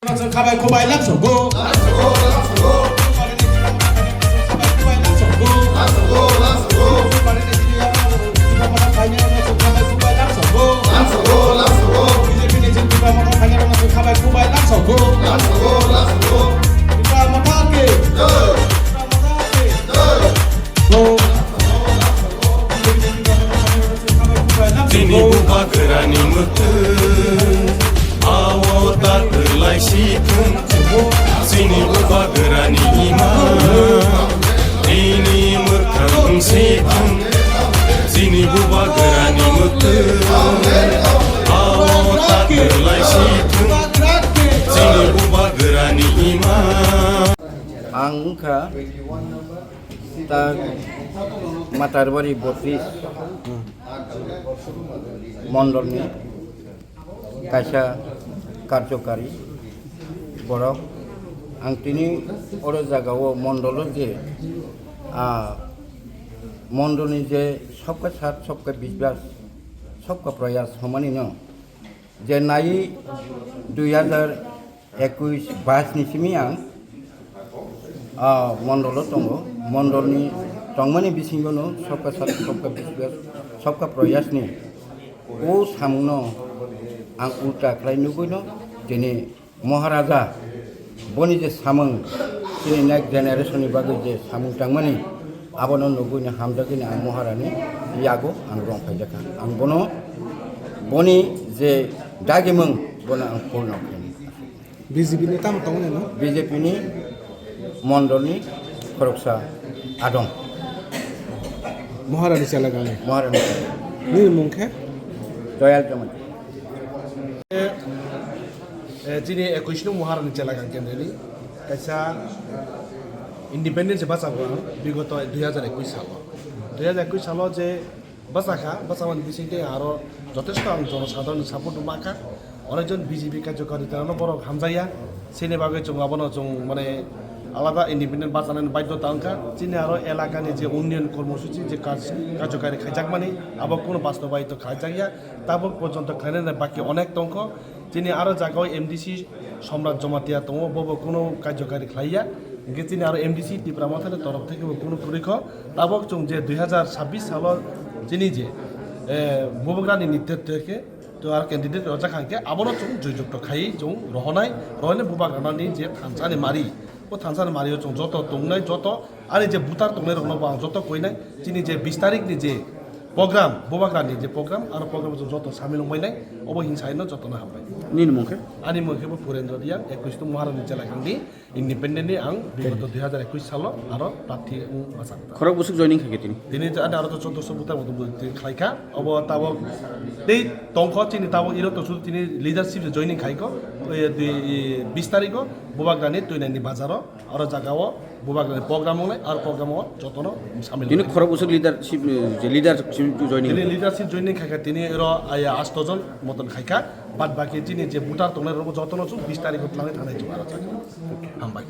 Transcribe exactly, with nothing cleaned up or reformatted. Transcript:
Khabai khubai lamsogo. Chini bubagrani mwktwi, awo takwlai si thung. Chini bubagrani ima, nini mwkhang si thung. Chini bubagrani mwktwi, awo takwlai si thung. Chini bubagrani ima. Ang wngkha ta Matarbari botris mondolni kaisa karjokari borok. Ang tini oro jagao mondolo je, ah, mondolni je sabka sat, sabka biswas, sabka prayas hwnmani no je nai dui hajar ekush bais ni simi ang, ah, mondolo tongo. Mondolni tongmani bisingo no sabka sat, sabka biswas, sabka prayas ni o samungno ang ulta khlai nugwi no tini Maharaja, boni je samung, chini next generation ni bagwi je samung tangmani, abono nugwi ni hamjagwi ni ang Maharani yago ang rong phaijakha. Ang bono, boni je dagimung, bono ang purno khainai. B J P ni tamo tongo nai no? B J P ni mondolni khoroksa adong. Maharani chela gani. Maharani. Nini mung khe? Doyal Jamatia. Eh, chini ekush nung Maharani chela gang kendeni kaisa independence bachago ang bigoto dui hajar ekush salo. Dui hajar ekush salo je bachakha, bachamani bisingtwi aro jotesto ang jonosadharonni support mankha. Onekjon B J P karjokarita no borok hamjaya. Chini bagwi chwng abono chwng mane alada independent bachanani baidhota wngkha. Chini aro elakani je unnayan kormosuchi je kaj-, karjokari khaijakmani abo kuno bastobaito khaijakya. Tabuk porjonto khlainani baki onek tongkho. Chini aro jagao M D C Somrat Jamatia tongo, bobo kuno karjokari khlaiya. Hingke chini aro M D C Tipra Mothani torof theke bo kuno kwrwi kho. Tabok chwng je dui hajar sabbish salo chini je, eh, Bubagrani ni te-, teke to aro candidate rojak hangke abono chwng joyjukto khaiwi chwng rohonai, rohonai Bubagranani je thansani mari. O thansani mario chwng joto tongnai, joto ani je butar tongnai rokno bo ang joto koinai. Chini je bish tarikh ni je program, Bubagrani je program, aro program o chwng joto samil wngbainai, obo hinsaino jotono hambai. Nini mung khe? Ani mung khe bo Purendra Reang, ekush nung Maharani chela khangni, independent ni ang bigoto dui hajar ekush salo aro prarthi wng bachakha. Khorok bwswk joining khaikhe tini? Tini to ani aro to choddoso butar moto bo tini khlaikha. Obo tabok tei tongkho chini tabok iro to sudu tini leadership joining khaikho. Oi, twi, bish tarikho Bubagrani Twinaini bazaro. Aro jagao Bubagrani program wngnai, aro program o jotono samil tini wngnai. Khorok bwswk leadership, eh, je leadership joining tini khaikha? Leadership joining khaikha tini ro, aya, asto jon moton khaikha. Bad baki chini je voter tongnai rok jotono chwng bish tarikh o twlangwi thangnai chwng aro jaga. Hambai.